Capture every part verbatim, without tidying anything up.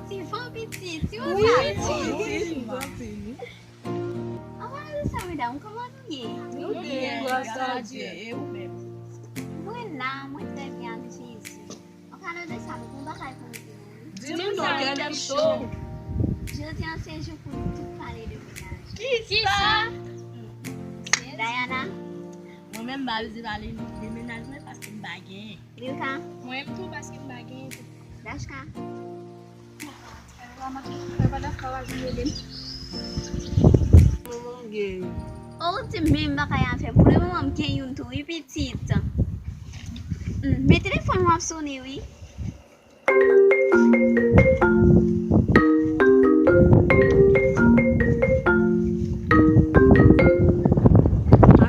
Ti van pitit, ti van pitit. An palan de sa, medam, kòman nou ye? Nou byen, gras a Dye. E ou menm? Mwen la, mwen trè byen ak Jezi. An palan de sa, nou gon bagay pou m di nou, wi. Di m non, kè m cho. Jodi a se jou pou nou tout pale de mennaj. Kisa? Dayana. Mwen menm m pa vle pale de mennaj mwen paske m pa genyen. Milka. Mwen menm tou paske m pa genyen tou. Dashka. Manman gen. Oh, ou di menm bagay avè m. Pou le moman m gen youn tou, wi, pitit. Hmm, men telefòn mwen ap sonnen, wi.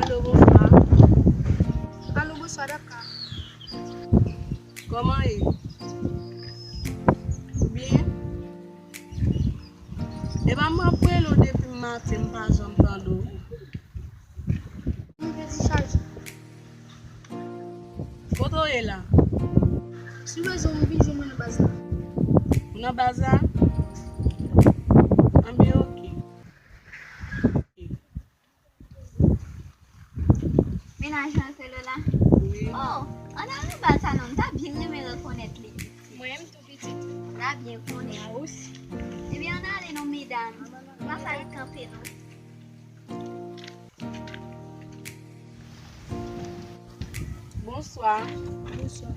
Alo, bonswa. Alo, bonswa, Dashka. Kòman ye? Ou byen? Epa m ap rele w depi maten, m pa janm tande w. Mwen pèdi chaj. Kote w ye la? Si w bezwen m, vin jwenn mwen nan baz la. Ou nan baz la? Anben, oke. Mennaj mwen, se Lola? Wi. Oh, ann al nan bal sa non, m ta byen renmen rekonèt li. Mwen menm tou, pitit. M ta byen konnen. Mwen osi. Ebyen, ann ale non, medam. M ap al kanpe non. Bonswa. Bonswa.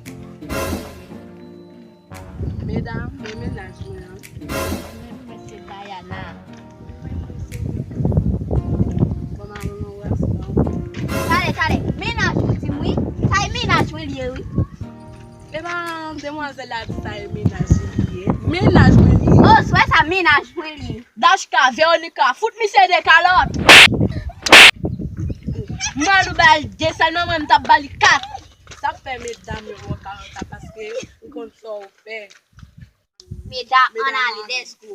Medam, men mennaj mwen an. Mwen, mwen se Dayana. Kòman ou wè sa? Tande, tande, mennaj ou di m wi. Sa e mennaj mwen li ye wi. Epa, demwazèl la di sa e mennaj li ye. Mennaj mwen li ye. Oh, sou wè sa mennaj mwen li ye. Dashka, Veronica, fout misye de kalòt. Mwen ou ba l de sèlman, mwen m t ap ba li kat. Sa k fè medam yo ba w kalòt la, paske m konn sa w fè. Medam, ann ale, let's go.